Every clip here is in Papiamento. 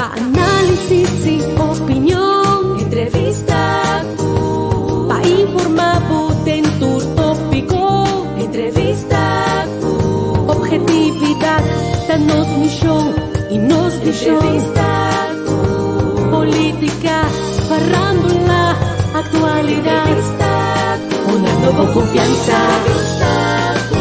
Pa análisis i opinion. Entrevista ku. Pa informá bo den tur tópiko. Entrevista ku. Ophetividat ta nos mishon i nos vishon. Entrevista ku. Polítika, farándula, aktualidat. Entrevista ku. Una nobo konfiansa. Entrevista ku.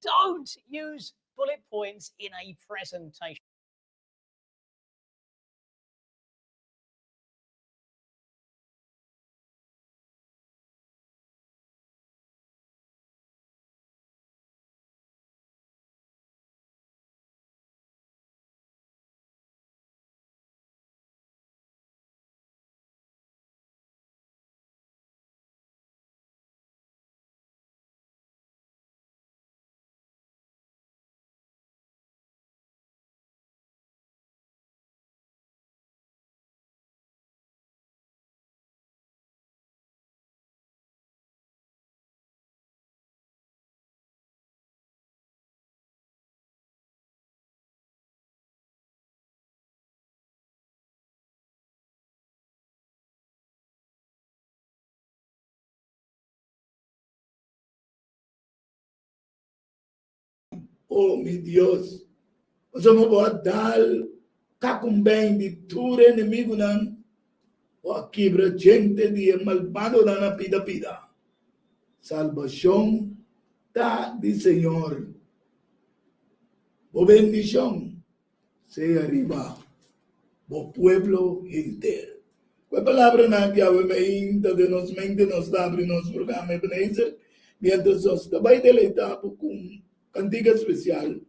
Don't use bullet points in a presentation. O mi Dios, pasobra bo a dal kakumbein di tur e enemigunan, bo a kibra djente di e malbadonan na pida pida. Salbashon ta di Señor. Bo bendishon sea riba bo pueblo henter. Ku e palabranan aki awe meinta den nos mente nos ta abri nos programa Ebenezer mientras nos ta bai deleitá bo ku un kantika spesial.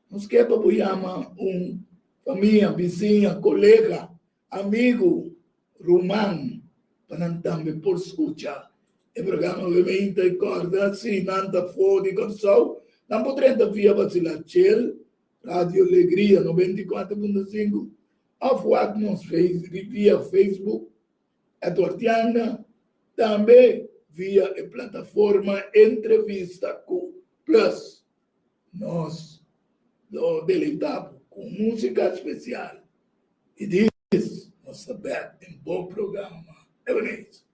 Nos ke pa bo yama un famia, bisiña, kolega, amigu, ruman pa nan tambe por skucha e programa awe meinta i kòrda si nan ta for di Kòrsou nan por drenta via Basila Chel Radio Alegria 94.5 òf wak nos via Facebook Edward Yanga, tambe via e plataforma Entrevista ku Plus. Nos lo deleitá bo ku músika spesial i dis nos ta bèk den bo programa Ebenezer.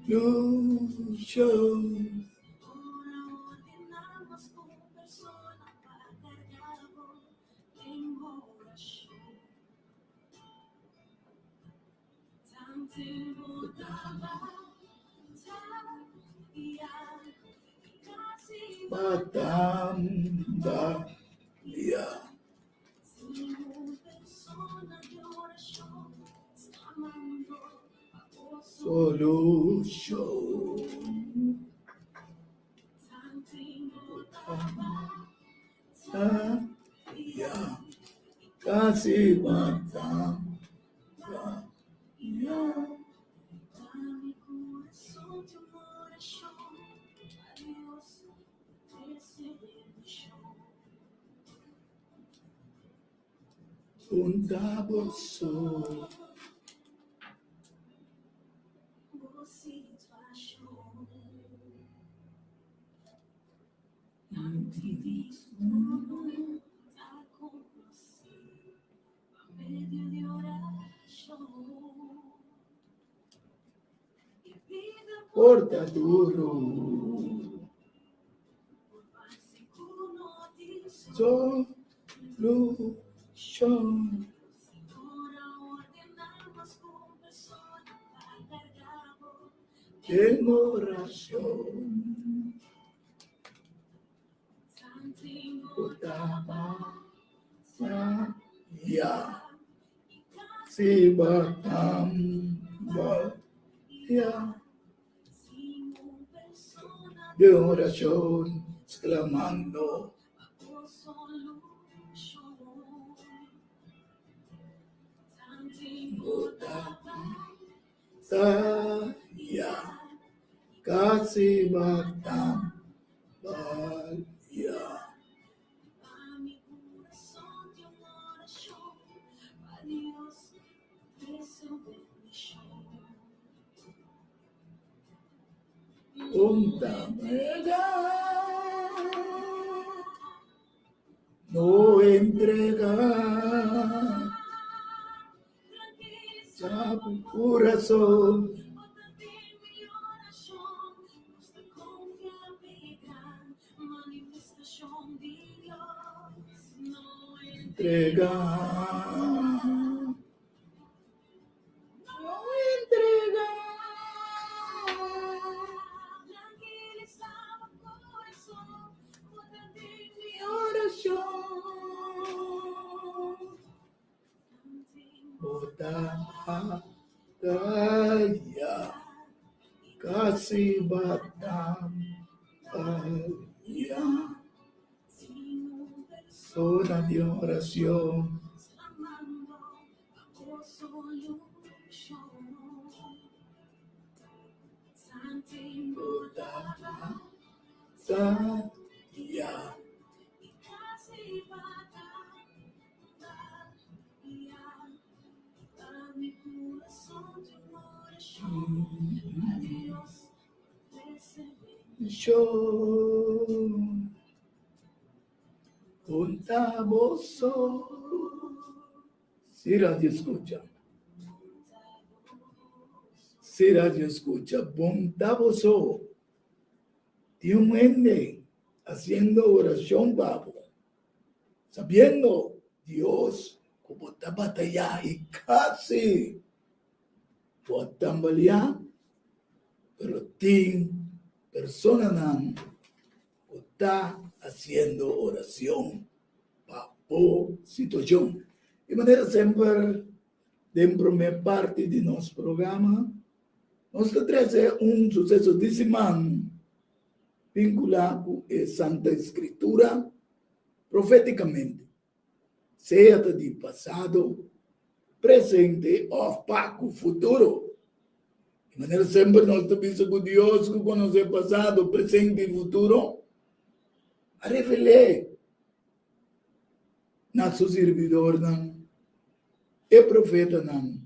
Luchon. Batamba ya. Solushon. Ya. Kasi batamba ya. Unda bo so. Porta duro. Solushon. Den orashon. Ya. Si batamba ya. Den orashon sklamando. Ya. Kasi batamba ya. Punta mega. No entrega. Sa corazón. Entrega. No entrega. Mi oracion. Bo ta bataya, casi bataya. Sona di oracion. Bo ta bataya. Shon Conta boso Si radio escucha Si radio escucha Bonta boso Tin un hende haciendo oracion pa bo Sabiendo Dios ku bo ta batayá i kasi bo a tambaleá, pero tin personanan ku ta hasiendo oracion pa bo situacion. Di manera semper den promé parti di nos programa nos ta trese un suseso di siman vinculá cu e Santa Escritura proféticamente, sea ta di pasado, presente of pa cu futuro. Di manera semper nos ta bisa cu Dios cu conoce pasado, presente y futuro a revel'é na su sirbidornan, e profetanan,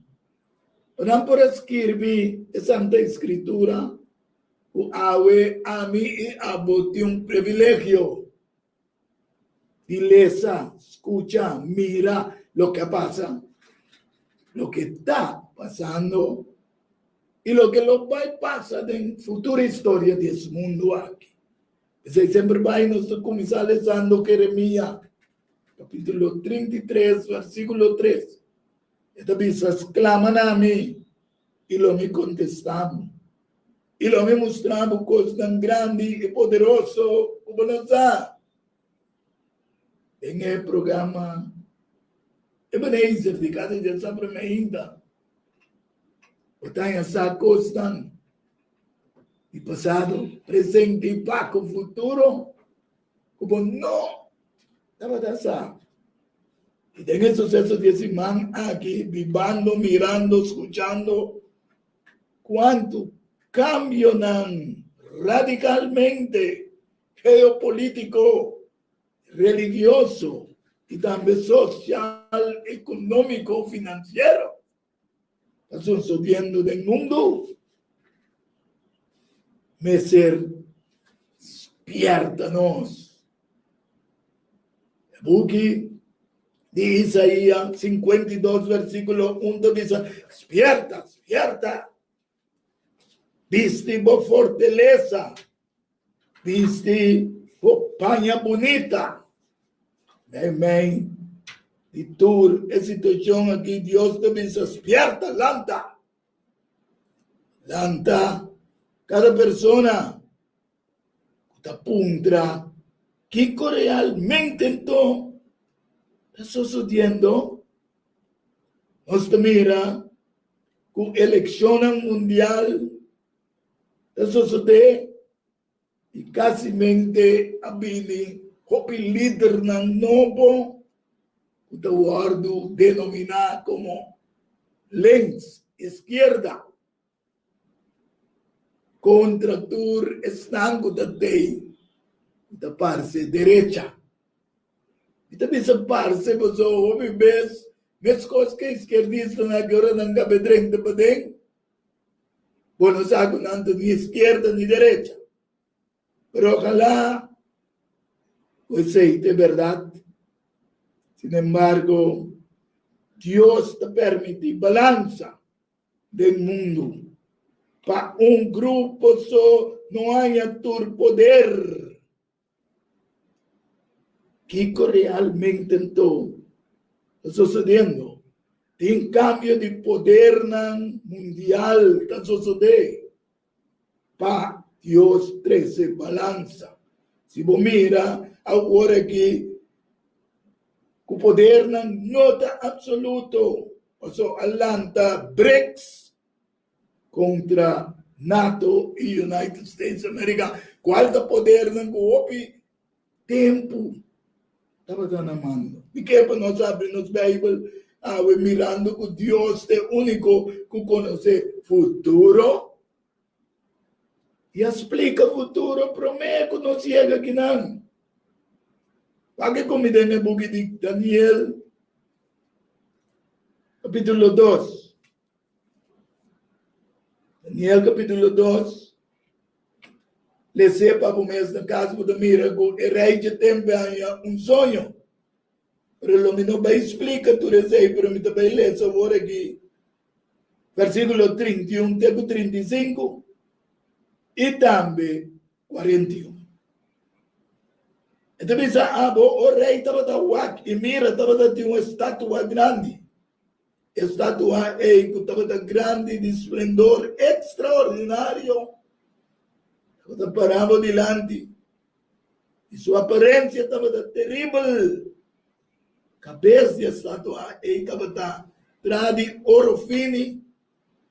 pa nan por a skirbi e Santa Escritura ku awe ami i abo tin un privilegio di lesa, skucha, mira loke a pasa, loke ta pasando i loke lo bai pasa den futuro historia di es mundu aki. P'esei semper bai nos ta kuminsá lesando Jeremia kapítulo 33 versíkulo 3. E ta bisa, Sklama na mi i lo mi kontestá bo. I lo mi mustra bo kosnan grandi i poderoso ku bo no sa. Den e programa Ebenezer di Casa di Sabra Mainta, bo ta haña sa kosnan di pasado, presente i pa ku futuro ku bo no tabata sa. I den e suseso di e siman aki, bibando, mirando, skuchando, Cuantu cambionan radicalmente geopolitico, religioso y tambe social, economico, financiero ta sucediendo den mundo, mester spierta nos. E buki di Isaías 52 versículo 1 ta bisa, Spierta, spierta! Bisti bo fortalesa, bisti bo paña bunita. Meimei di tur e situacion aki, Dios ta bisa, Spierta, lanta! Lanta kada persona ku ta puntra kiko realmente anto ta sosodiendo. Nos ta mira ku elekshonnan mundial ta sosodé i kasimente a bini hopi lidernan nobo ku ta wòrdu denominá komo links, iskierda. Kontra tur esnan ku ta tei ku ta parse derecha. Mi ta bisa parse pasobra hopi bes meskos ku e iskierdistanan aki ora nan kabe drenta paden, bo no sa ku nan ta ni iskierda ni derecha. Pero ojalá ku esei ta e bèrdat. Sinembargo, Dios ta permití balansa den mundu pa un grupo so no haña tur poder. Kiko realmente anto ta sosodiendo? Tin kambio di podernan mundial ta sosodé pa Dios trese balansa. Si bo mira awor aki ku podernan no ta absoluto, pasobra a lanta BRICS kontra nato i United States America, kual ta podernan ku hopi tempu tabata na mando. Mi ke pa nos abri nos Beibel awe mirando ku Dios ta e úniko ku konosé futuro i a splika futuro promé ku nos yega akinan. Wak ku mi den e buki di Daniel kapítulo dos. Daniel capítulo 2. Les'é pa bo mes na cas, bo ta mira cu e rey dje tempo a haña un soño. Pero lo mi no bay splica tur esey, pero mi ta bay lesa awor aki versículo 31 te cu 35 y tambe 41. E ta bisa, Abo, o rey, tabata wak y mira, tabata tin un estatua grandi. E statua ei ku tabata grandi di splendor ekstraordinario tabata pará bo dilanti, i su aparensia tabata teribel. Kabes di e statua ei tabata traha di oro fini,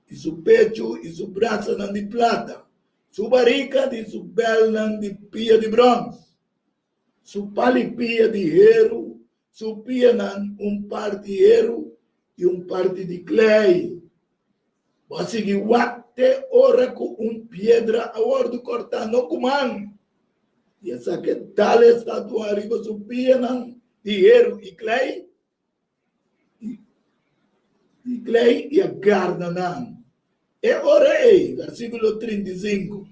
i su pechu i su brasanan di plata, su barika di su bèlnan di pia di bròns. Su pali pia di heru, su pianan un parti heru i un parti di klei. Bo a sigui wak te ora ku un piedra a wòrdu kòrtá no ku man, i esaki a dal e statua riba su pianan di heru i klei. Di klei i a garna nan. E ora ei, versíkulo 35,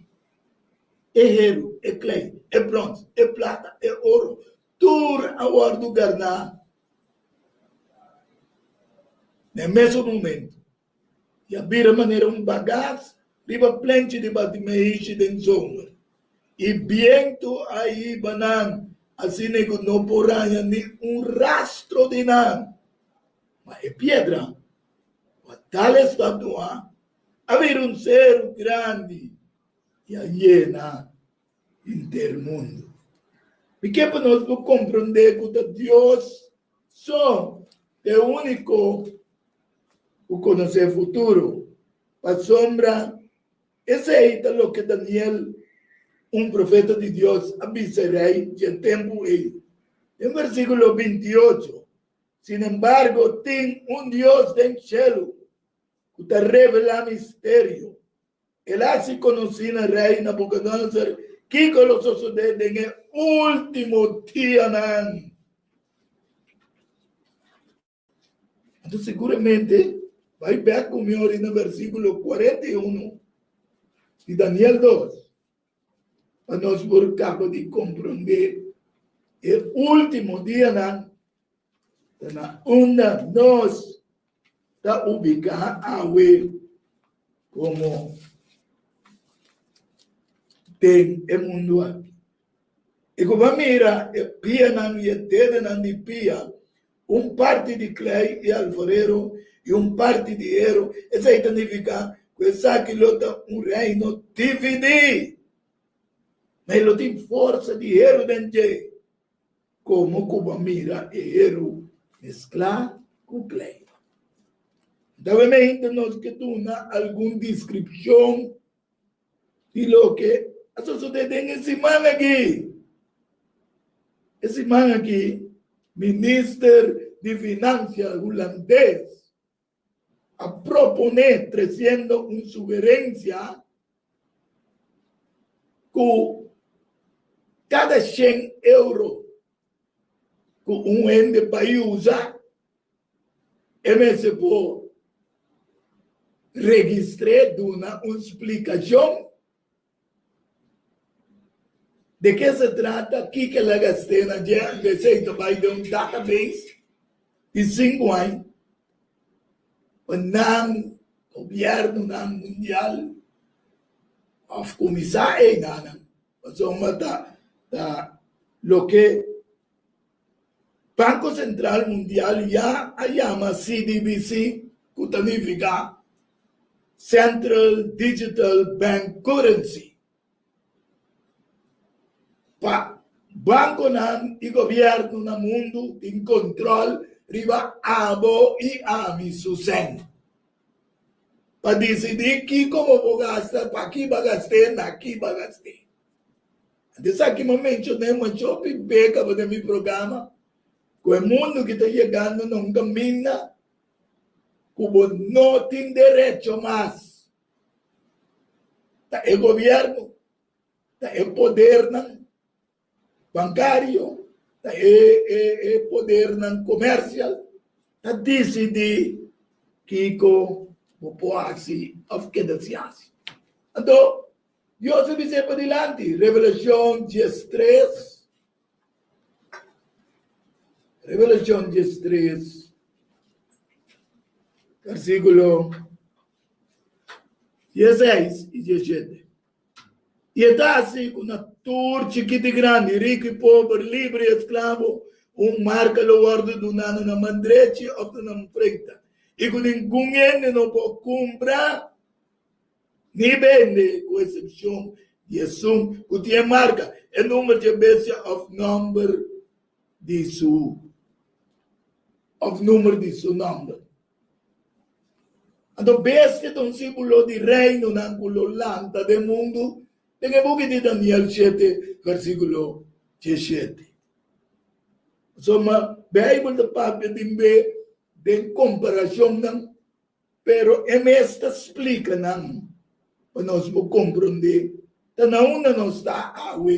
e heru, e klei, e bròns, e plata, e oro, tur a wòrdu garná na e mesun momentu i a bira manera un bagas riba plenchi di bati meishi den zomer. I bientu a hiba nan asina ku no por haña ni un rastro di nan. Ma e piedra ku a dal e statua a bira un seru grandi i a yena henter mundu. Mi ke pa nos por komprondé ku ta Dios so ta e úniko ku konosé futuro, pasobra esei ta loke Daniel, un profeta di Dios, a bisa e rei dje tempu ei. Den versíkulo 28, Sinembargo, tin un Dios den shelu ku ta revelá misterio. El a hasi konosí na Rei Nabukodonosor kiko lo sosodé den e último dianan. Anto seguramente bai bèk ku mi ora na versíkulo 41 di Daniel 2 pa nos por kaba di komprondé e último dianan ta na unda nos ta ubiká awe komo den e mundu aki. I ku bo mira e pianan i e dedenan di pia, un parti di klei i alfarero i un parti di heru, esei ta nifiká ku esaki lo ta un reino dividí. Ma e lo tin forsa di heru den dje. Komo ku bo a mira e heru mesklá ku klei? Tabamente nos ke duna algun deskripshon di loke a sosodé den e siman aki. E siman aki minister di Finansia hulandes a proponé tresiendo un sugerensia ku kada shen euro ku un hende bai usa e mester por registr'é, duna un splikashon. De ke se trata, kiko el a gast'é na dje, anto esei ta bai den un database di sinku aña pa nan gobièrnunan mundial òf kuminsá einanan pasobra ta ta loke Banko Sentral Mundial ya a yama CDBC ku ta nifiká Central Digital Bank Currency. Pa bankonan i gobièrnu na mundu tin kontròl riba abo i ami su sèn. Pa disidí kiko bo por gasta, pa ki bo a gast'é, na ki bo a gast'é. Anto esaki mi a menshoné masha hopi be kaba den mi programa, ku e mundu ki ta yegando na un kaminda ku bo no tin derecho mas. Ta e gobierno, ta e podernan bancario, ta e e e podernan comercial ta dicidi kico bo por haci of keda sin haci. Anto Dios a bis'é padilanti, Revelacion 13, Revelacion 13, versiculo 16 i 17. I e ta hasi ku na tur chikit i grandi, riku i pober, libre i esklabo, un marka lo wòrdu duná na nan man drechi òf na nan frenta, i ku ningun hende no por kumpra ni bende, ku eksepshon di esun ku tin e marka, e number dje bestia òf nòmber di su òf number di su nòmber. Anto bestia ta un símbolo di reinonan ku lo lanta den mundu den e buki di Daniel shete versíkulo diesshete. Pasobra Beibel ta papia di be den komparashonnan, pero e mes ta splika nan pa nos por komprondé ta na unda nos ta awe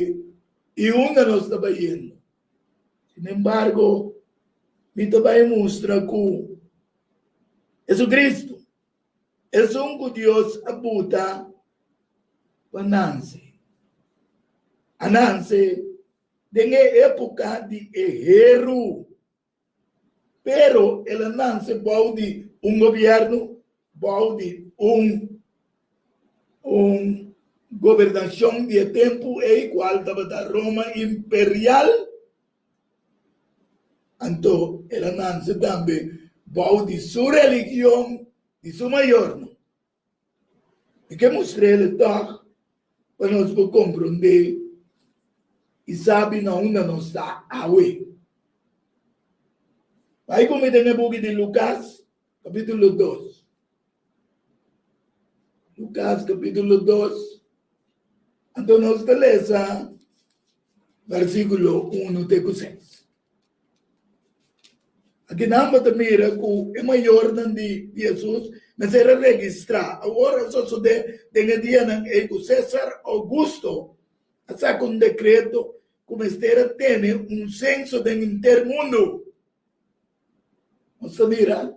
i unda nos ta bayendo. Sin embargo, mi ta bai mustra ku Jesucristo, esun ku Dios a buta pa nanse, a nanse den e époka di e heru. Pero el a nanse bou di un gobièrnu, bou di un un gobernashon di e tempu ei kual tabata Roma imperial. Anto el a nanse tambe bou di su religion di su mayornan. Mi ke mustr'el tòg pa nos por komprondé i sabi na unda nos ta awe. Bai ku mi den e buki di Lukas, kapítulo dos. Lukas, kapítulo dos, anto nos ta lesa versíkulo unu te ku seis. Akinan bo ta mira ku e mayornan di Hesus mester a registrá. Awor a sosodé den e dianan ei ku Sésar Ougusto a saka un dekreto ku mester a tene un senso den henter mundu. Nos ta mira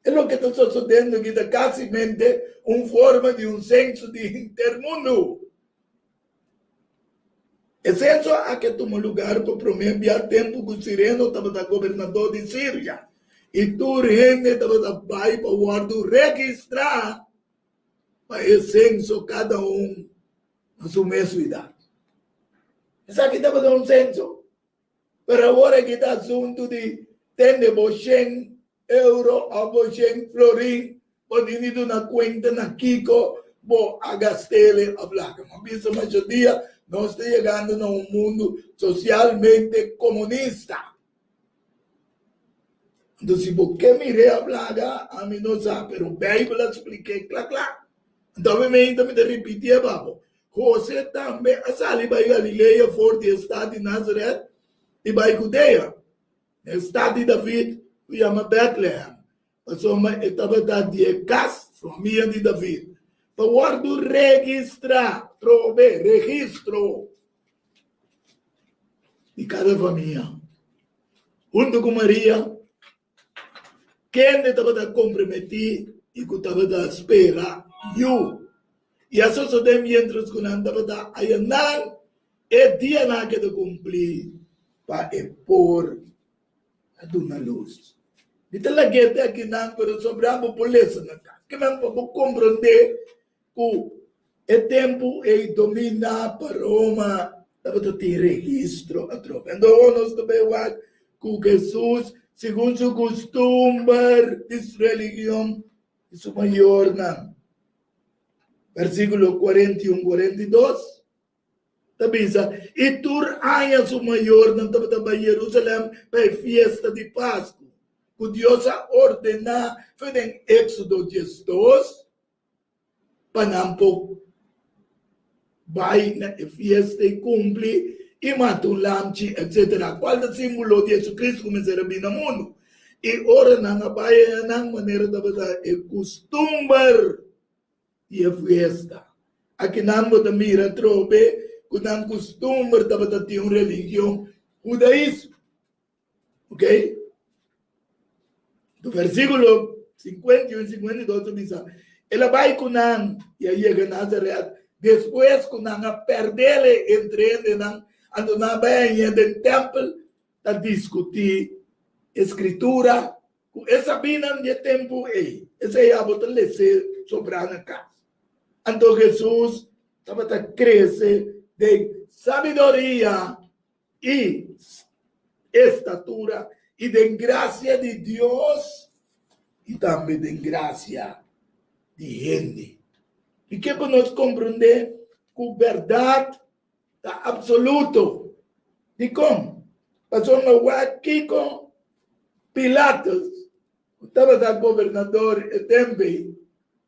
e loke ta sosodendo aki ta kasimente un forma di un senso di henter mundu. E senso aki a tuma lugar pa promé bia tempu ku Sireno tabata gobernador di Siria, i tur hende tabata bai pa wòrdu registrá pa e senso kada un na su mes siudat. Esaki tabata un senso. Pero awor aki ta asuntu di tende bo shen euro of bo shen florin, bo tin di duna kuenta na kiko bo a gast'el of laga. Mi a bisa masha dia nos ta yegando na un mundu sosialmente komunista. Anto si bo ke mir'é of laga, ami no sa, pero Beibel a splik'é kla kla. Anto ami meinta mi ta ripitié pa bo. José tambe a sali bai Galilea for di e stat di Nazaret i bai Judea, na e stat di David ku yama Bètlehèm, pasobra e tabata di e kas, famia, di David, pa wòrdu registrá, trobe, registro di kada famia, huntu ku Maria, Kende tabata komprometí i ku tabata spera yu. I a sosodé miéntras ku nan tabata ayanan, E dianan a keda kumplí pa e por a duna lus. Mi ta lag'é te akinan, pero sobrá bo por lesa na kas. Kimen pa bo komprondé ku e tempu ei dominá pa Roma tabata tin registro atrobe. Anto awor nos ta bai wak ku Hesus, segun su kustumber di su religion i su mayornan. Versíkulo 41, 42. Ta bisa, I tur aña su mayornan tabata bai Jerusalèm pa e fiesta di Pasku, ku Dios a ordená fe den Éksodo 12 pa nan por bai na e fiesta i kumpli i mata un lamchi, etsetera, kual ta símbolo di Jesucristo ku mester a bini na mundu. I ora nan a bai ayanan, manera tabata e kustumber, di e fiesta. Akinan bo ta mira atrobe ku nan kustumber tabata tin un religion hudaismo. Ok? Do versíkulo 51 i 52 ta bisa, El a bai ku nan i a yega Nazaret, despues ku nan a pèrdele entre hendenan, anto nan a bai hañ'é den tèmpel ta diskutí e Skritura Ku e sabínan di e tempu ei, esei abo ta les'é sobrá na kas. Anto Hesus tabata krese den sabiduria i estatura i den grasia di Dios i tambe den grasia di hende. I ke ku nos komprondé ku bèrdat ta absoluto. Dikon? Pasobra wak kiko Pilatus, ku tabata gobernador e tempu ei,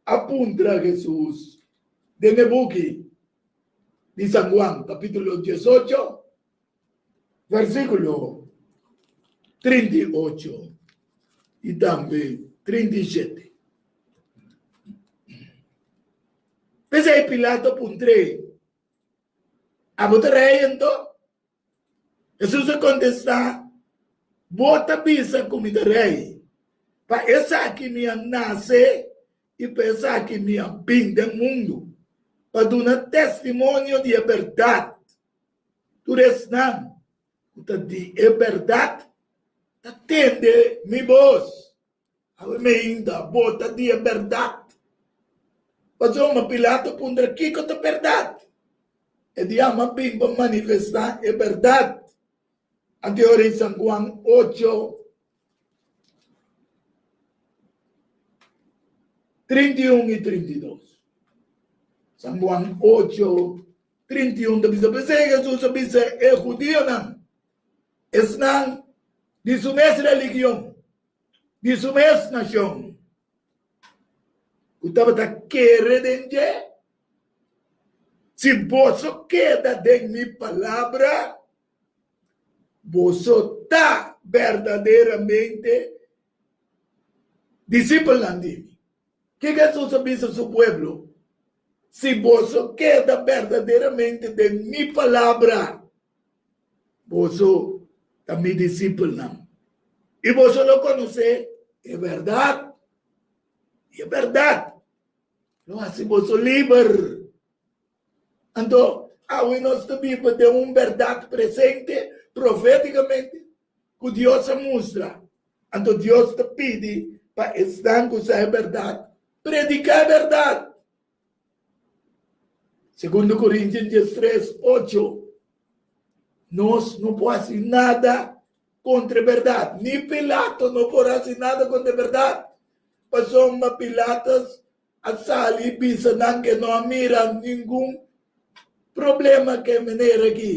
a puntra Hesus den e buki di San Juan, kapítulo 18, versíkulo 38 i tambe 37. P'esei Pilato a puntr'é, Abo ta rei anto? Hesus a kontestá, Bo ta bisa ku mi ta rei. Pa esaki mi a nase i pa esaki mi a bin den mundu, pa duna testimonio di e bèrdat. Tur esnan ku ta di e bèrdat ta tende mi bos. Awe meinda bo ta di e bèrdat. Pasobra Pilato a puntra, Kiko ta bèrdat? E di ama bin pa manifestá e bèrdat. Anto e ora ei San Juan ocho, 31 i 32. San Juan ocho, 31 ta bisa, P'esei Hesus a bisa e hudionan, Esnan di su mes religion, di su mes nashon, ku tabata kere den dje, Si boso keda den mi palabra, boso ta berdaderamente disipelnan di mi. Kiko Hesus a bisa su pueblo? Si boso keda berdaderamente den mi palabra, Boso ta mi disipelnan, i boso lo konosé e bèrdat, i e bèrdat lo hasi boso liber. Anto, awe nos ta biba den un bèrdat presente profétikamente ku Dios a mustra. Anto Dios ta pidi pa esnan ku sa e bèrdat prediká e bèrdat. Segundo Corintio 13, 8. Nos no por hasi nada kontra e bèrdat. Ni Pilato no por hasi nada kontra e bèrdat. Pasobra Pilatus a sali i bisa nan ke no a mira ningun problema ku e mener aki.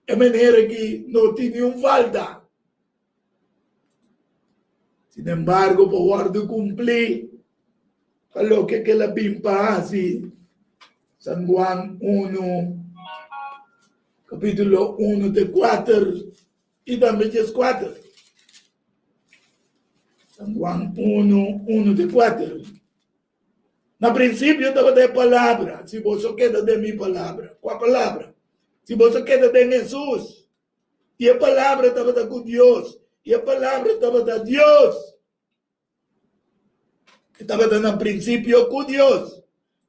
E mener aki no tin niun falta. Sin embargo, pa wòrdu kumplí pa loke ku el a bin pa hasi, San Juan unu, kapítulo unu te kuater i tambe dieskuater. San Juan unu, unu te kuater. Na prinsipio tabata e Palabra, si boso keda den mi palabra. Kua palabra? Si boso keda den Hesus. I e Palabra tabata ku Dios, i e Palabra tabata Dios. E tabata na prinsipio ku Dios.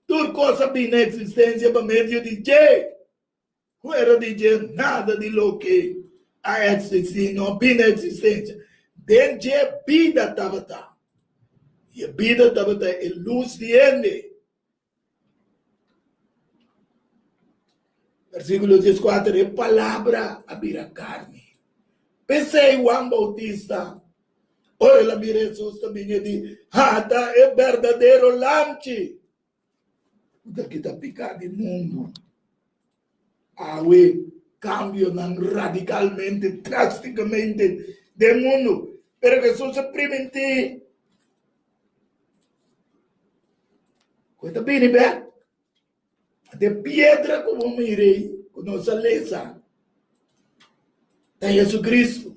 Tur kos a bini na eksistensia pa medio di dje. Fuera di dje nada di loke a eksistí no a bini na eksistensia. Den dje bida tabata, i e bida tabata e lus di hende. Versíkulo dieskuater, E Palabra a bira karni. P'esei Huan Boutista, ora el a mira Hesus ta bini, e di, Ata e berdadero Lamchi ku ta kita piká di mundu. Awe kambionan radikalmente, drástikamente den mundu. Pero Hesus a primintí ku e ta bini bèk. Ante e piedra ku bo mira ei, ku nos a lesa, ta Jesucristo.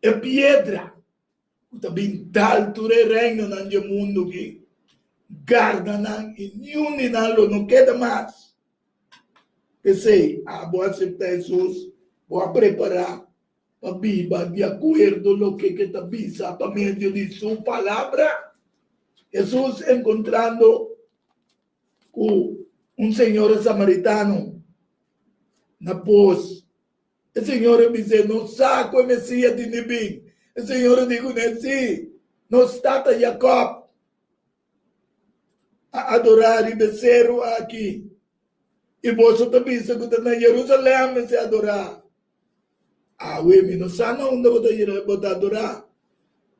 E piedra ku ta bin dal tur e reinonan dje mundu aki, garda nan i niun di nan lo no keda mas. P'esei, abo aseptá Hesus, bo a prepará pa biba di akuerdo loke ke ta bisa pa medio di su Palabra. Hesus enkontrando ku un señora samaritano na pos. E señora bis'é, Nos sa ku e Mesías tin di bin. E señora di kuné, Sí, nos tata Jakòb a adorá riba e seru aki, i boso ta bisa ku ta na Jerusalèm mester adorá. Awe mi no sa na unda bo ta yera bo ta adorá,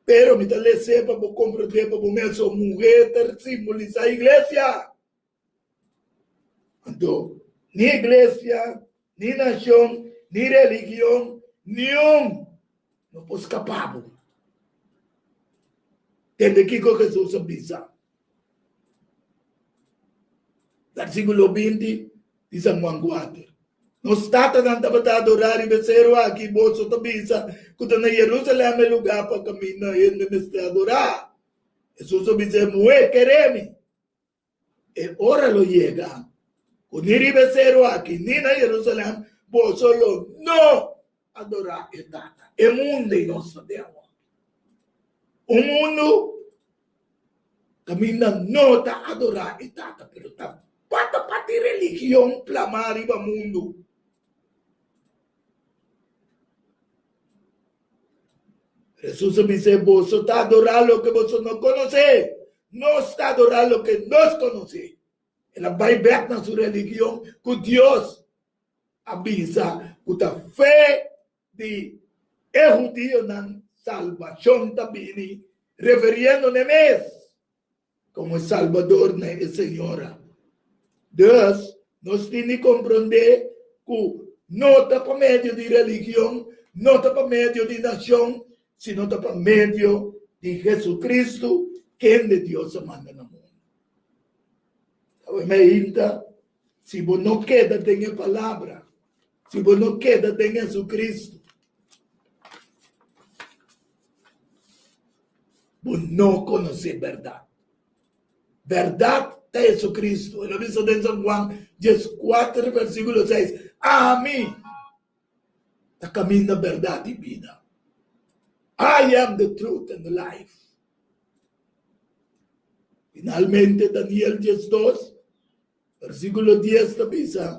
pero mi ta les'é pa bo komprendé pa bo mes. Un muhé ta simbolisá iglesia. Anto, ni iglesia, ni nashon, ni religion, niun no por skapá bo. Tende kiko Hesus a bisa. Versíkulo 20 di San Juan 4. Nos tatanan tabata adorá riba e seru aki, boso ta bisa ku ta na Jerusalèm e lugá pa kaminda hende mester adorá. Hesus a bisa e muhé, Keré mi, e ora lo yega ku ni riba e seru aki ni na Jerusalèm boso lo no adorá e Tata. E mundu ei nos ta den awor. Un mundu Kaminda no ta adorá e Tata, pero ta pata pati religion plamá riba mundu. Hesus a bis'é, Boso ta adorá loke boso no konosé, nos ta adorá loke nos konosé. El a bai bèk na su religion ku Dios a bisa ku ta fe di e hudionan salbashon ta bini, referiendo n'e mes komo e Salbador na e Señora. Dus, nos tin di komprondé ku no ta pa medio di religion, no ta pa medio di nashon, sino ta pa medio di Jesucristo, kende Dios a manda na mundu. Awe meinta, si bo no keda den e Palabra, Si bo no keda den Jesucristo, bo no conoce berdad. Berdad ta Jesucristo. El a bisa den San Juan 14 versiculo 6, Ami ta caminda, berdad y bida. I am the truth and the life. Finalmente, Daniel 12 Versíkulo dies ta bisa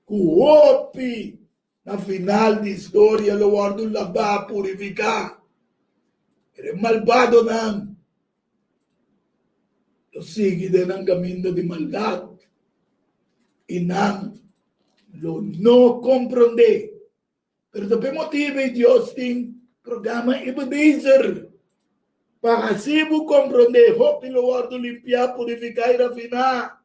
ku hopi na final di historia lo wòrdu labá, purifiká, pero e malbadonan lo sigui den nan kaminda di maldat i nan lo no komprondé. Pero ta p'e motibu ei Dios tin programa Ebenezer pa hasi bo komprondé hopi lo wòrdu limpiá, purifiká i rafiná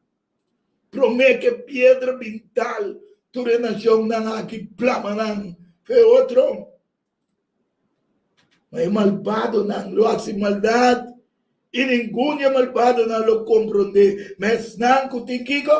promé ku e piedra bin dal tur e nashonnan aki plama nan fe otro. Ma e malbadonan lo hasi maldat i ningun di e malbadonan lo komprondé. Ma esnan ku tin kiko?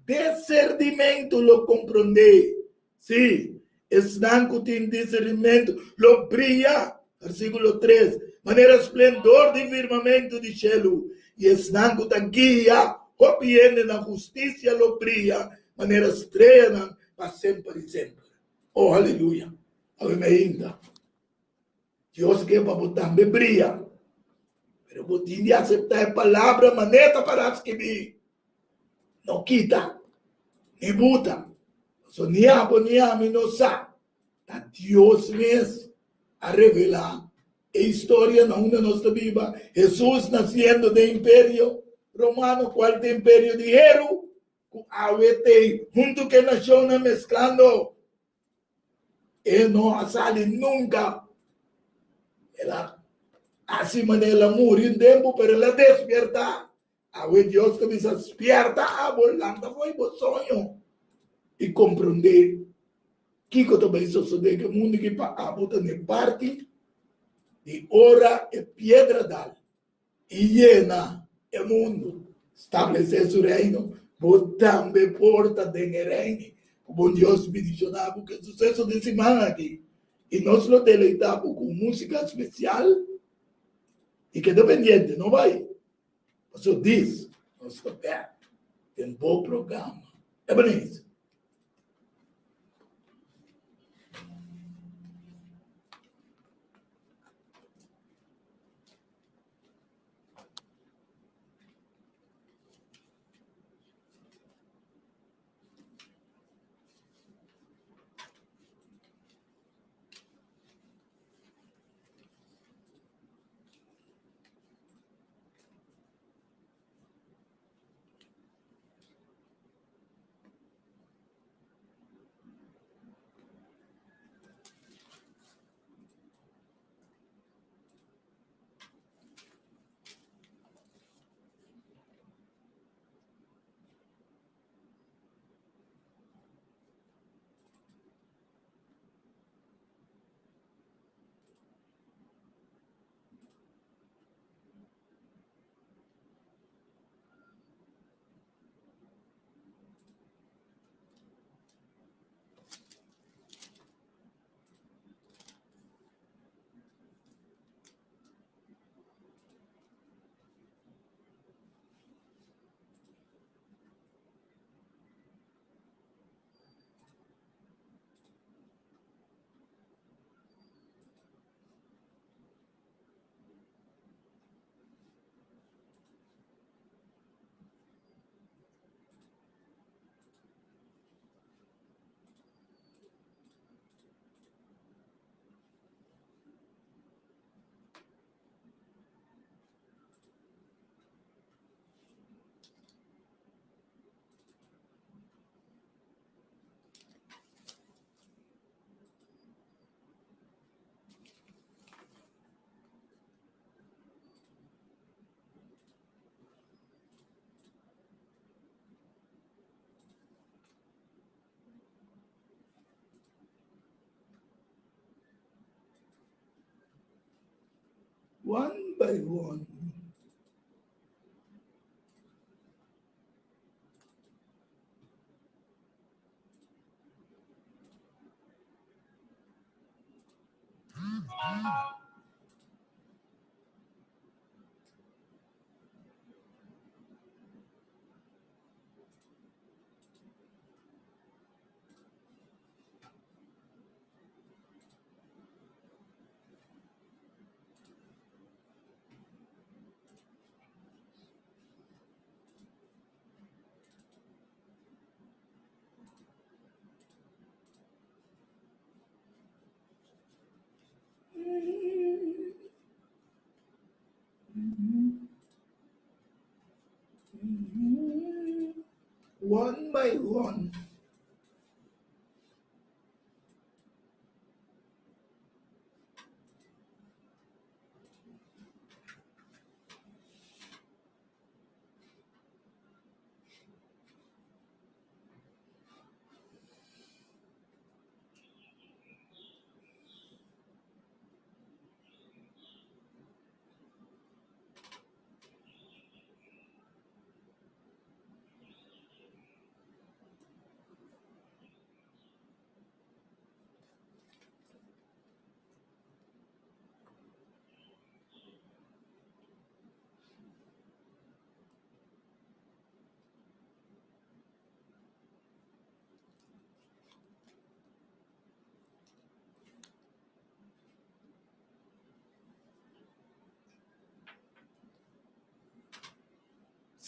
Deserdimentu lo komprondé. Sí, esnan ku tin disernimentu lo bria, versíkulo tres, manera splendor di firmamentu di shelu, i esnan ku ta guia hopi hende na hustisia lo bria manera streanan pa semper i semper. Oh, aleluya! Awe mi ainda. Dios ke pa bo tambe bria. Pero bo tin di aseptá e palabra manera ta pará skibí. No kita, ni buta. Pasobra ni abo ni ami no sa. Ta Dios mes a revelá e historia na unda nos ta biba. Hesus nasiendo den Imperio Romano, kual ta imperio di heru, ku awe t'ei huntu ku e nashonnan mesklando. E no a sali nunka. El a hasi manera el a muri un tempu, pero el a despiertá. Awe Dios ta bisa, Spierta abo, lanta fo'i bo soño i komprondé kiko ta bai sosodé ku e mundu aki pa abo ta n'e parti di ora e piedra dal i yena e mundu, stablesé su reino. Bo tambe por ta den e reino. Ku bon Dios bendishoná bo ku e suseso di siman aki i nos lo deleitá bo ku un músika spesial. I keda pendiente, no bai. Pasobra dis nos ta bek den bo programa. Ebenezer. One by one. One by one.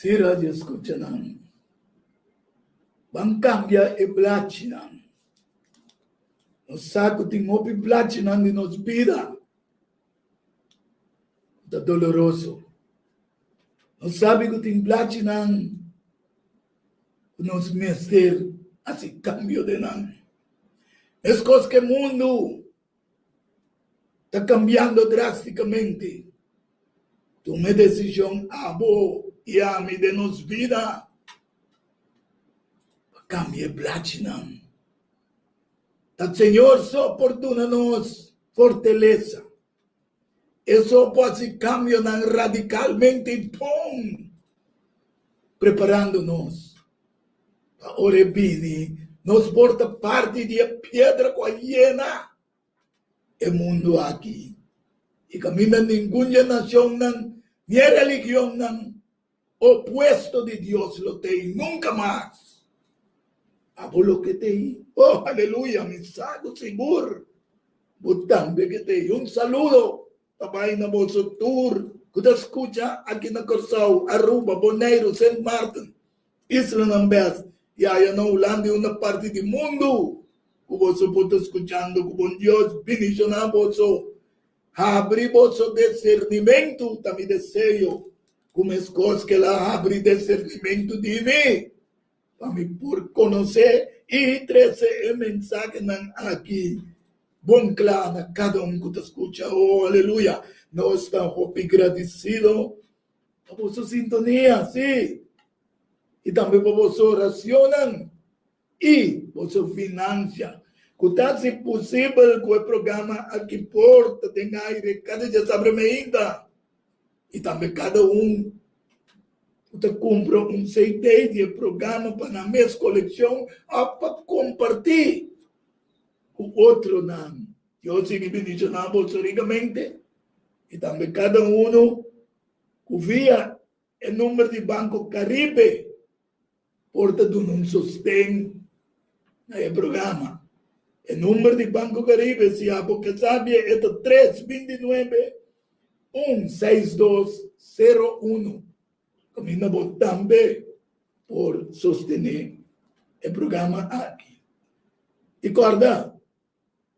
Sí, radio escuchanan. Ban cambia e blachinan. Nos sa cu tin hopi blachinan di nos bida cu ta doloroso. Nos sabi cu tin blachinan cu nos mester haci cambio den nan. Mescos cu e mundu ta cambiando drasticamente. Tuma e decision abo y ami den nos bida pa cambia e blachinan. Ta Señor so por duna nos fortalesa. E so por haci cambionan radicalmente y bon, preparando nos pa ora e bini nos por ta parti di e piedra cu a yena e mundu aki y caminda ningun dje nacionnan ni e religionnan opuesto di Dios lo t'ei nunca mas. Abo lo ke t'ei? Oh, aleluya! Mi sa cu sigur bo tambe ke t'ei. Un saludo ta bai na boso tur cu ta scucha aki na Corsou, Aruba, Boneiru, Sint Maarten, Islanan bes y aya na Hulanda y una parti di mundu cu boso por ta scuchando. Cu bon Dios bendiciona boso. Habri boso desernimentu, ta mi deseo, ku meskos ku el a habri desernimentu di mi, pa mi por konosé i trese e mensahenan aki bon kla na kada un ku ta skucha. O, aleluya! Nos ta hopi gradisido pa boso sintonia, sí, i tambe pa boso oracionnan. I boso financia cu ta haci posibel cu e programa aki por ta den aire cada diasabra meinta y tambe cada un cu ta cumpra un CD di e programa pa nan mes coleccion of pa comparti cu otronan. Dios sigui bendiciona boso ricamente y tambe cada uno cu via e number di Banco Caribe por ta duna un sosten na e programa. E number di Banco Caribe, si abo ke sabia, e ta tres 29 un seis dos sero uno. Kaminda bo tambe por sostené e programa aki. I kòrda,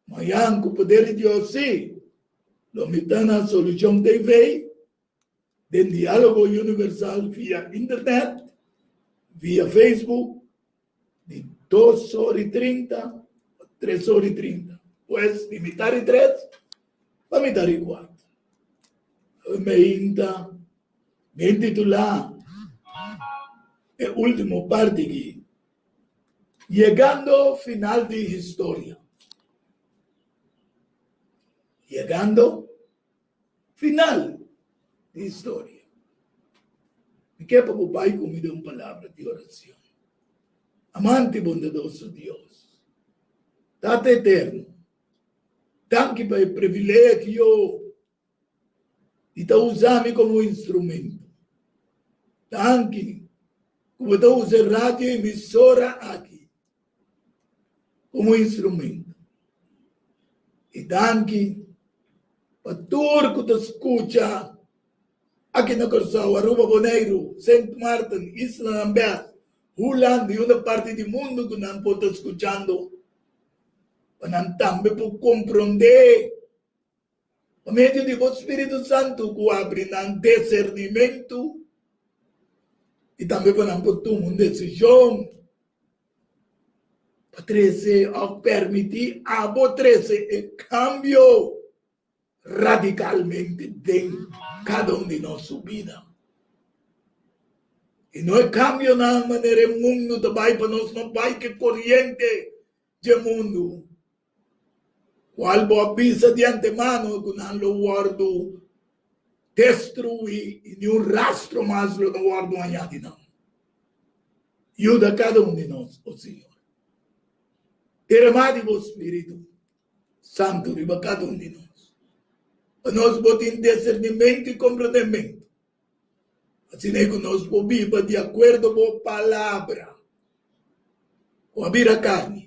mañan ku poder di Dios sí, lo mi ta na Solucion TV. Den Diálogo Universal via internet, via Facebook, di dos or i trinta pa tres or i trinta. Pues di mitar i tres pa mitar i kuater. Meinta, mi intitulá e último parti aki, Yegando final di historia. Yegando Final di historia. Mi ke pa bo bai ku mi den un palabra di oracion. Amante i bondadoso Dios, Tata Eterno, danki pa e privilegio di ta usa mi komo instrumento. Danki ku bo ta usa e radio emisora aki komo instrumento. I danki pa tur ku ta skucha aki na Kòrsou, Aruba, Boneiru, Sint Maarten, Islanan Bes, Hulanda i otro parti di mundu ku nan por ta skuchando, pa nan tambe por komprondé pa medio di bo spiritu santu ku abri nan desernimentu i tambe pa nan por tuma un desishon. Pa trese òf permití abo trese e kambio radikalmente den kada un di nos su bida. I no e kambionan manera e mundu ta bai pa nos no bai ku e koriente dje mundu, kual bo a bisa di antemano ku nan lo wòrdu destruí i niun rastro mas lo no wòrdu hañá di nan. Yuda kada un di nos, o Señor. Derama di bo Spiritu Santu riba kada un di nos, pa nos por tin disernimentu i komprendementu, asina ku nos por biba di akuerdo bo Palabra ku a bira karni,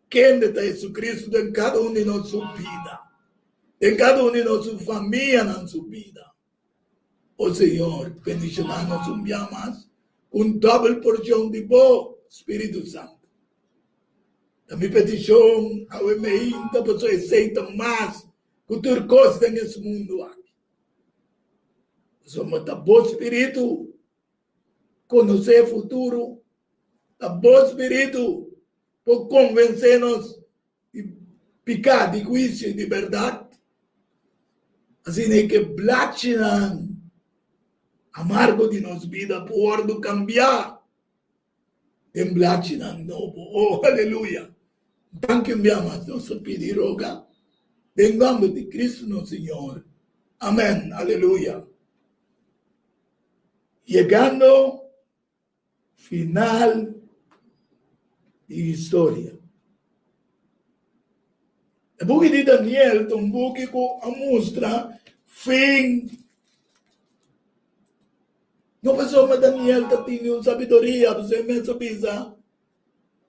kende ta Jesucristo den kada un di nos su bida, den kada un di nos su famianan su bida. O Señor, bendishoná nos un bia mas ku un dòbel porshon di bo Spiritu Santu. Ta mi petishon awe meinta pasobra esei ta mas ku tur kos den es mundu aki. Pasobra ta bo Spiritu konosé futuro, ta bo Spiritu por konvensé nos di piká, di huisio i di bèrdat. Asina e ke blachinan amargo di nos bida por wòrdu kambiá den blachinan nobo. Oh, aleluya! Danki un bia mas nos ta pidi i roga den nòmber di Kristu nos Señor. Amèn. Aleluya! Yegando Final di historia. E buki di Daniel ta un buki ku a mustra fin. No pasobra Daniel ta tene un sabiduria, pasobra e mes a bisa,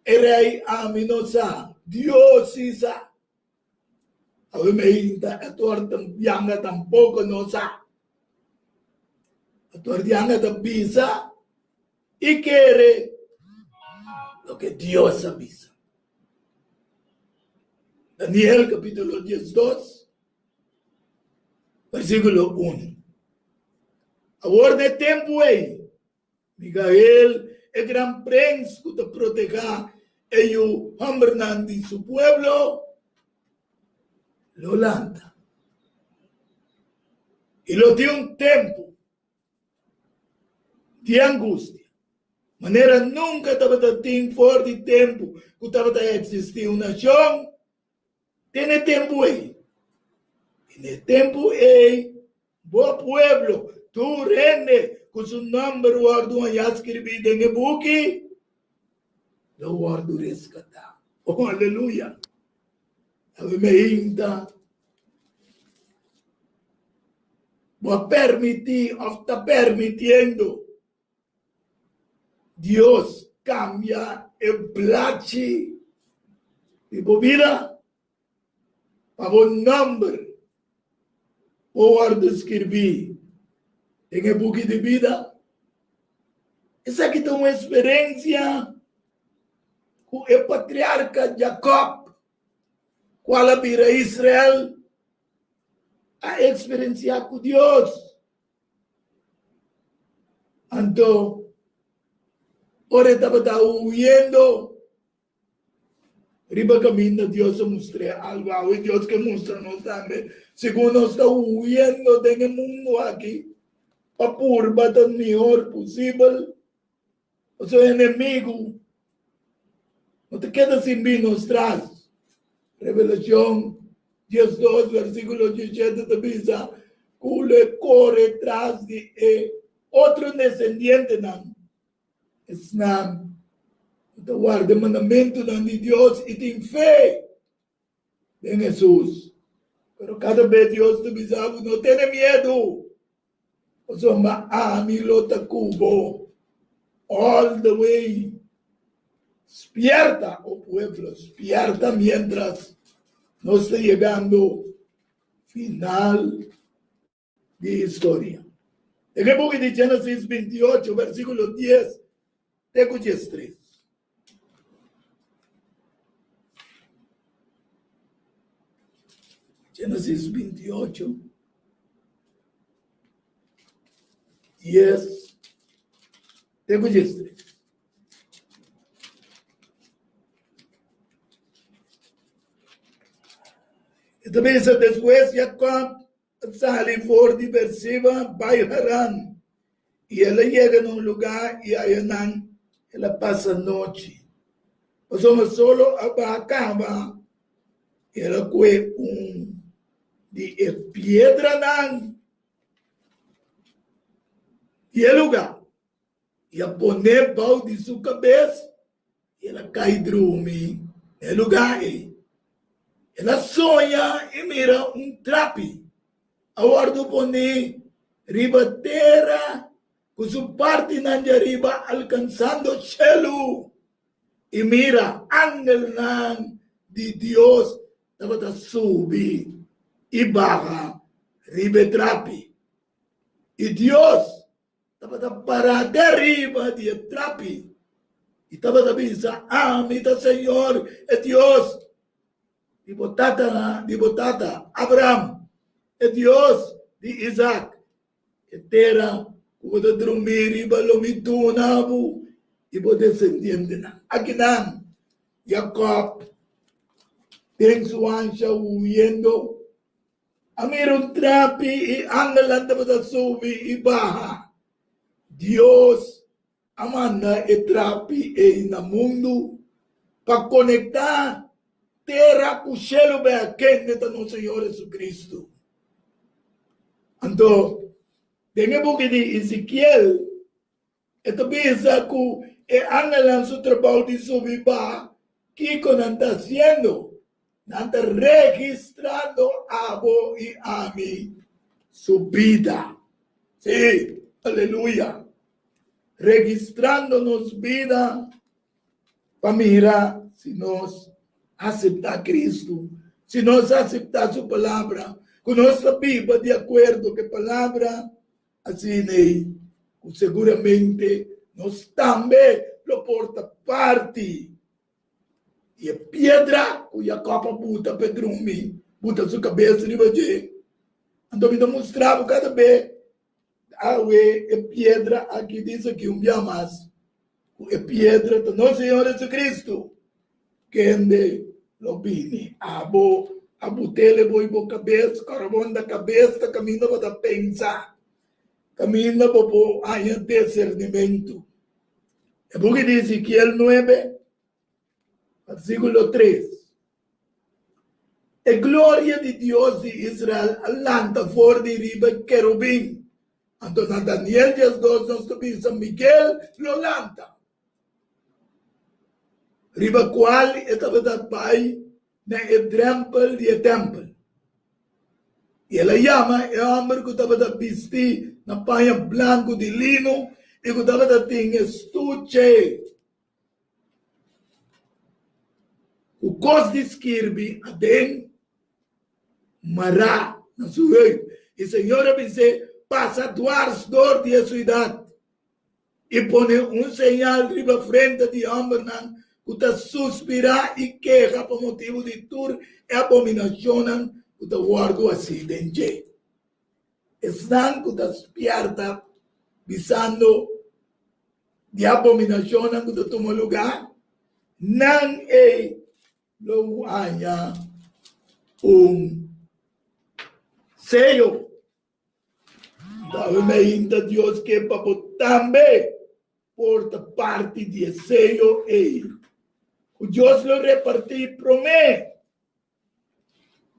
E rei ami no sa, Dios si sa. Awe meinta e torta bianga tampoko no sa. E tordianga ta bisa i kere loke Dios a bisa. Daniel kapitulo 12, versíkulo 1. Awor na e tempu ei, Migael, e gran prens ku ta protegá e yu hòmbernan di su pueblo, lo lanta. I lo tin un tempu di angustia, manera nunka tabata tin for di tempu ku tabata eksistí un nashon te na e tempu ei. I na e tempu ei Bo pueblo, tur hende ku su nòmber wòrdu hañá skirbí den e buki, lo wòrdu reskatá. Oh, aleluya! Awe meinta, bo a permití òf ta permitiendo Dios kambia e blachi di bo bida? Pa bo nòmber por wòrdu skirbí den e buki di bida. Esaki ta un eksperensia ku e patriarka Jakòb, kual a bira Israel, a eksperensiá ku Dios. Anto, ora e tabata huyendo, Riba kaminda Dios a mustr'é algu. Awe Dios ke mustra nos tambe. Segun nos ta huyendo den e mundu aki pa purba ta mihor posibel, pasobra enemigu no ta keda sin bin nos tras. Revelashon 12 versíkulo 17 ta bisa ku lo e kore tras di e otro desendientenan. Esnan ku ta warda e mandamentunan di Dios i tin fe den Hesus. Pero kada bes Dios ta bisa bo, No tene miedu, pasobra ami lo ta ku bo all the way. Spierta, o pueblo, spierta mientras nos ta yegando final di historia. Den e buki di Génesis 28, versíkulo 10 te ku 13. Génesis 28, 10 te ku 13. E ta bisa despues Jacob a sali for di Berseba bai Haran, i el a yega na un lugá i ayanan el a pasa nochi. Pasobra solo a baha kaba, el a kue un di e piedranan di e lugá i a pon'é bou di su kabes i el a kai drumi na e lugá ei. El a soña i mira un trapi a wòrdu poní riba tera ku su partinan djariba alkansando shelu, i mira, angelnan di Dios tabata subi i baha riba e trapi. I Dios tabata pará deriba di e trapi i tabata bisa, Ami ta Señor, e Dios di bo tatanan, di bo tata Abraham, e Dios di Isaac. E tera ku bo ta drumí riba lo mi duna bo i bo desendientenan. Akinan Jakòb den su ansha huyendo a mira un trapi i angelnan tabata subi i baha. Dios a manda e trapi ei na mundu pa konektá tera ku shelu bèk, kende ta nos Señor Jesucristo. Anto, den e buki di Ezekiel, e ta bisa ku e angelnan su trabou di subi baha, kiko nan ta hasiendo? Nan ta registrando abo i ami su bida. Sí, aleluya! Registrando nos bida pa mira si nos aseptá Cristo, si nos aseptá su palabra, ku nos ta biba di akuerdo ku e palabra. Asina ei ku seguramente nos tambe lo por ta parti di e piedra ku Jakòb a buta pa e drumi, buta su kabes riba dje. Anto mi ta mustra bo kada be awe e piedra aki dice aki un bia mas ku e piedra ta nos Señor Jesucristo, kende lo bini. Abo a butele bo i bo kabes, kòrabon ta kabes ta kaminda bo ta pensa, kaminda bo por haña disernimentu. E buki di Ezekiel nuebe, versíkulo tres. E gloria di Dios di Israel a lanta for di riba e kerubin. Anto na Daniel diesdos nos ta bisa Miguel lo lanta, riba kual e tabata bai na e drèmpel di e tèmpel. I el a yama e hòmber ku tabata bistí na paña blanku di lino i ku tabata tin e stuche ku kos di skirbi aden mará na su heup. I Señor a bis'é, Pasa dwars dor di e suidat i pone un señal riba frente di hòmbernan ku ta suspirá i keha pa motibu di tur e abominashonnan ku ta wòrdu hasí den dje. Esnan ku ta spièrta bisando di abominashonnan ku ta tuma lugá, nan ei lo haña un seyo. Dawe meinta Dios ke pa bo tambe por ta parti di e seyo ei ku Dios lo repartí promé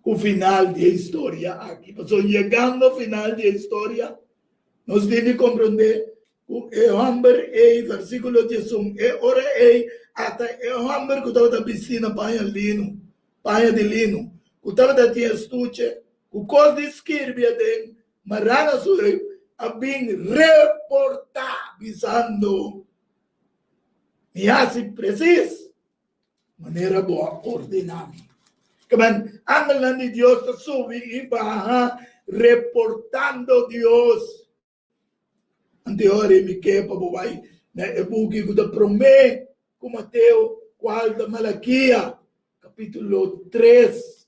ku final di e historia aki. Pasobra yegando final di e historia, nos tin di komprondé ku e hòmber ei, versíkulo diesun, e ora ei ata e hòmber ku tabata bistí na paña lino, paña di lino, ku tabata tin estuche ku kos di skirbi aden mará na su heup, a bin reportá bisando, Mi hasi presis manera bo a ordená mi. Kemen, angelnan di Dios ta subi i baha reportando Dios. Anteora i mi ke pa bo bai na e buki ku ta promé ku Mateo, kual ta Malakia, kapítulo tres.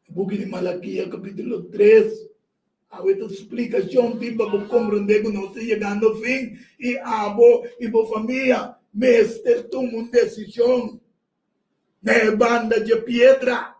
E buki di Malakia, kapítulo tres. Awe ta splikashon tin pa bo komprondé ku nos ta yegando fin i abo i bo famia mester tuma un desishon na e banda dje piedra,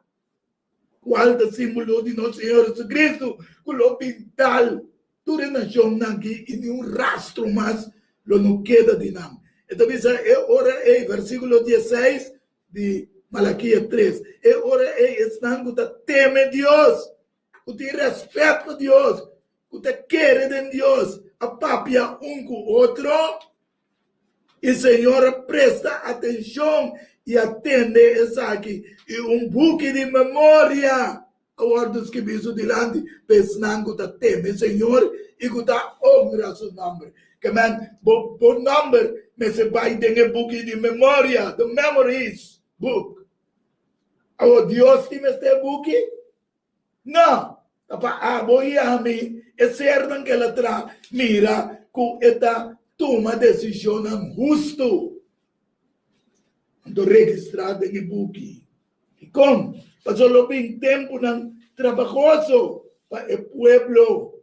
kual ta símbolo di nos Señor Jesucristo, ku lo bin dal tur e nashonnan aki i ni un rastro mas lo no keda di nan. E ta bisa e ora ei, versíkulo dieseis di Malakia tres, E ora ei esnan ku ta teme Dios ku tin rèspèt pa Dios, ku ta kere den Dios, a papia un ku otro, i Señor a presta atenshon i a tende esaki, i un buki di memoria a wòrdu skibí su dilanti pa esnan ku ta teme Señor i ku ta honra su nòmber. Ke men, bo bo nòmber mester bai den e buki di memoria, the memories book. Awor, Dios tin mester e buki? No! Ta pa abo i ami, e sernan ku el a traha, mira ku e ta tuma desishonnan hustu. Anto registrá den e buki. Dikon? Pasobra lo bin tempunan trabahoso pa e pueblo.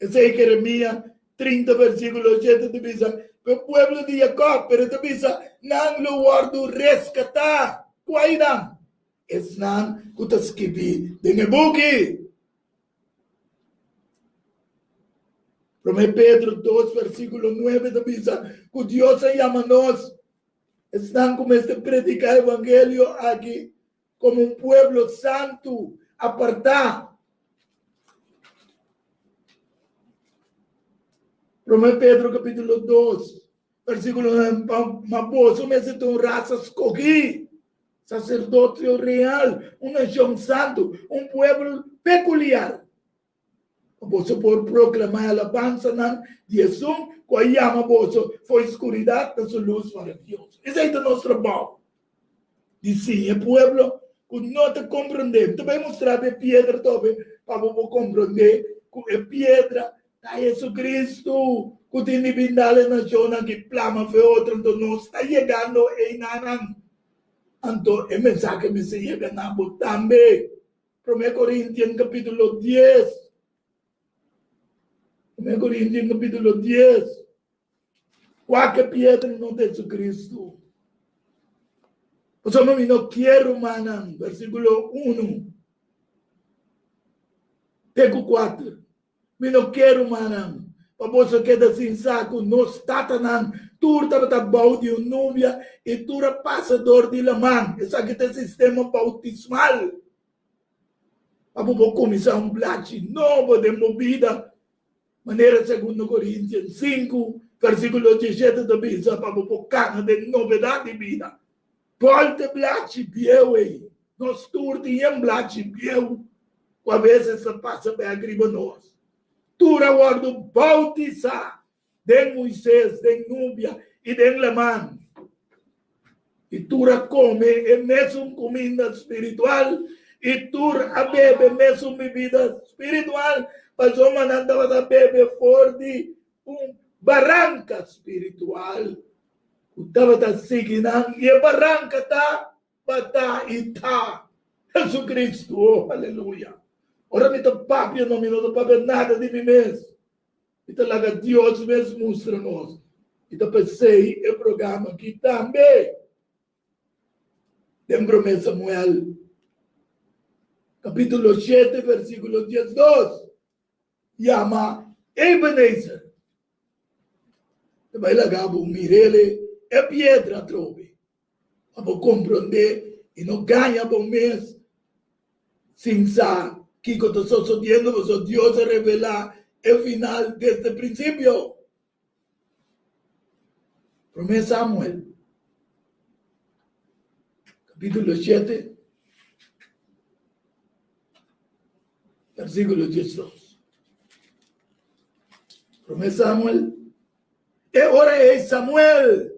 Esei Jeremia 30 versíkulo 7 ta bisa ku e pueblo di Jakòb, pero e ta bisa nan lo wòrdu reskatá. Kua i nan? Esnan ku ta skibí den e buki. Promé Pedro 2 versíkulo 9 ta bisa ku Dios a yama nos, esnan ku mester prediká evangelio aki, komo un pueblo santu, apartá. Promé Pedro kapítulo 2 versíkulo 9, Ma boso mester ta un rasa skogí, saserdotio real, un nashon santu, un pueblo pekuliar, pa boso por proklamá e alabansanan di esun ku a yama boso for skuridat na su lus maravioso. Esei ta nos trabou, di siña e pueblo ku no ta komprondé. Mi ta bai mustra bo e piedra tobe pa bo por komprondé ku e piedra ta Jesucristo ku tin di bin dal e nashonnan ki plama fe otro. Anto nos ta yegando einanan. Anto e mensahe mester yega na bo tambe. Promé Korintian kapítulo dies. Promé Korintian kapítulo dies. Wak e piedra no ta Jesucristo. Pasobra mi no kier, rumannan, versíkulo unu te ku kuater. Mi no ke, rumannan, pa boso keda sin sa ku nos tatanan tur tabata bou di un nubia i tur a pasa dor di laman. Esaki ta e sistema boutismal. Pa bo por kuminsá un blachi nobo den bo bida, manera Segundo Korintian sinku, versíkulo diesshete ta bisa, pa bo por kana den nobedat di bida. Bòlta e blachi bieu ei. Nos tur tin yen blachi bieu ku a veses ta pasa bèk riba nos. Tur a wòrdu boutisá den Moises, den nubia i den laman. I tur a kome e mesun kuminda spiritual i tur a bebe mesun bibida spiritual, pasobra nan tabata bebe for di un baranka spiritual ku tabata sigui nan, i e baranka ta bata i ta Jesucristo. Oh, aleluya! Ora mi ta papia, no, mi no ta papia nada di mi mes. Mi ta laga Dios mes mustra nos. I ta p'esei e programa aki tambe. Den Promé Samuel, kapítulo shete, versíkulo diesdos. Yama Ebenezer. Ta bai laga bo mir'el e piedra atrobe, pa bo komprondé i no gaña bo mes sin sa kiko ta sosodiendo, pasobra Dios a revelá e final desde prinsipio. Promé Samuel, kapítulo shete, versíkulo diesdos. Promé Samuel, e ora ei Samuel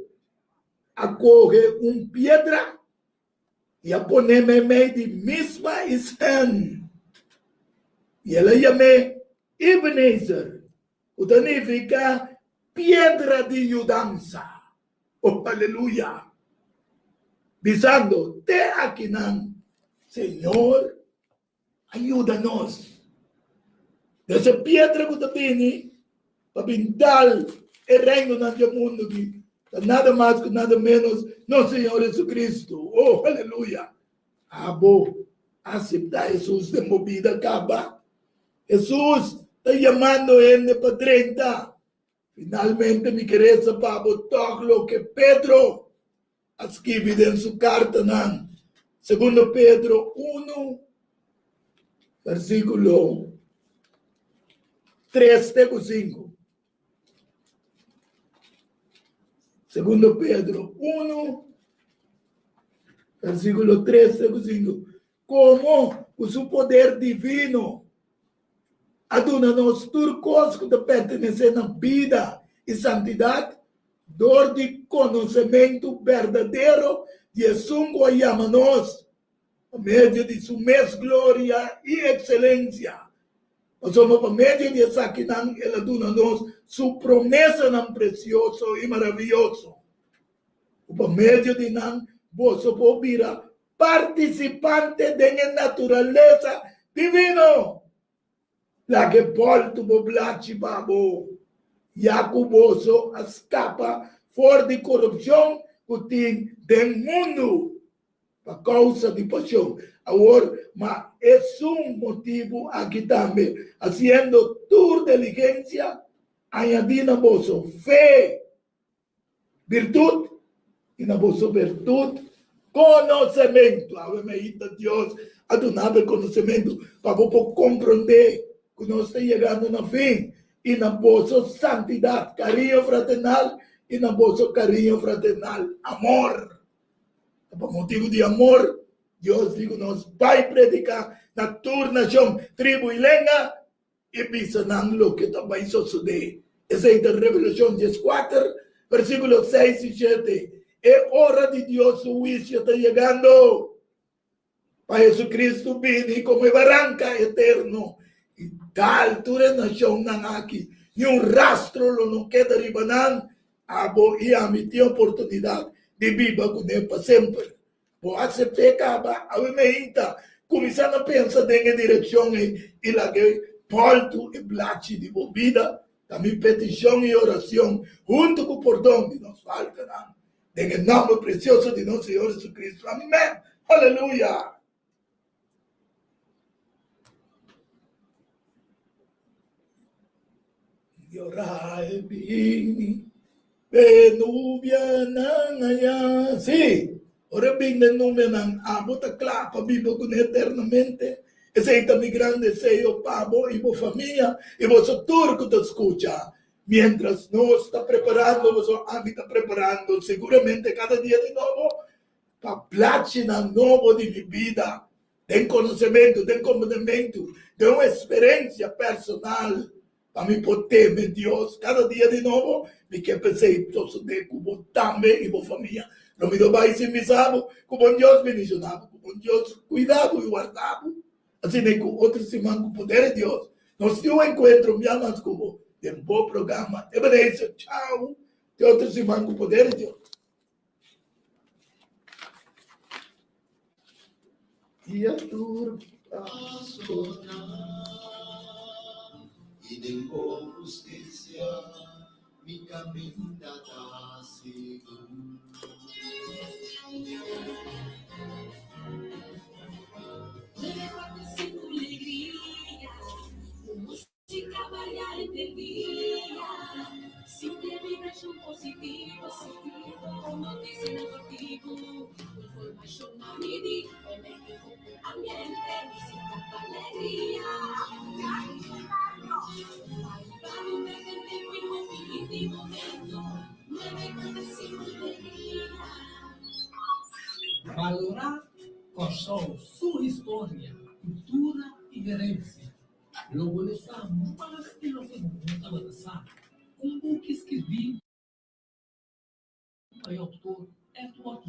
a kohe un piedra i a pon'é meimei di Mispa i Sen, i el a yam'é Ebenezer, ku ta nifiká piedra di yudansa. Oh, aleluya! Bisando, Te akinan, Señor a yuda nos. Des e piedra ku ta bini pa bin dal e reinonan di e mundu aki ta nada mas ku nada ménos nos Señor Jesucristo. Oh, aleluya! Abo aseptá Hesus den bo bida kaba? Hesus ta yamando hende pa drenta. Finalmente mi ke resa pa bo tòg loke Pedro a skibi den su kartanan, Segundo Pedro unu, versíkulo tres te ku sinku. Segundo Pedro unu, versíkulo tres te ku sinku. Komo ku su poder divino a duna nos tur kos ku ta pertenesé na bida i santidat dor di konosementu berdadero di esun ku a yama nos pa medio di su mes gloria i ekselensia. Pasobra pa medio di esakinan el a duna nos su promesanan presioso i maravioso, ku pa medio di nan boso por bira partisipante den e naturalesa divino. Laga e bòltu bo blachi pa bo, ya ku boso a skapa for di korupshon ku tin den mundu pa kousa di pashon. Awor, ma esun motibu aki tambe, hasiendo tur diligensia, añadí na boso fe Birtut, i na boso birtut, konosementu. Awe mei ta Dios a duna bo e konosementu pa bo por komprondé ku nos ta yegando na fin, i na boso santidat, kariño fraternal, i na boso kariño fraternal, amor. Ta pa motibu di amor Dios di ku nos bai prediká na tur nashon, tribu i lenga. I bisa nan loke ta bai sosodé. Esei ta Revelashon dieskuater, versíkulo seis i shete. E ora di Dios su huisio ta yegando pa Hesukristu bini komo e baranka eterno i dal tur e nashonnan aki. Ni un rastro lo no keda riba nan. Abo i ami tin oportunidat di biba kuné pa semper. Bo asept'é kaba? Awe meinta, kuminsá na pensa den e direkshon ei i laga e bòltu e blachi di bo bida. Ta mi petishon i orashon huntu ku pordon di nos faltanan, den e nòmber presioso di nos Señor Jesucristo. Amèn. Aleluya! Ora e bini den nubianan aya. Sí, ora e bini den nubianan, abo ta kla pa biba kuné eternamente. Esei ta mi gran deseo pa bo i bo famia i boso tur ku ta skucha. Miéntras nos ta preparando, boso ami ta preparando siguramente kada dia di nobo pa plachinan nobo di mi bida den konosementu, den komprendementu, den un eksperensia personal pa mi por teme Dios kada dia di nobo. Mi ke p'esei sosodé ku bo tambe i bo famia. Lo mi no bai sin bisa bo ku bon Dios bendishoná bo, ku bon Dios kuida bo i warda bo. Asina i ku otro siman ku poder di Dios nos tin un enkuentro un bia mas ku bo den bo programa Ebenezer. Chao! Te otro siman ku poder di Dios. Dia tur pasonan I den bo hustisia mi kaminda ta sigur. Balorá Kòrsou su historia, kultura i herensia. Lo bo lo sa mas di loke bo no tabata sa. Un buki skirbí pa e outor Edward.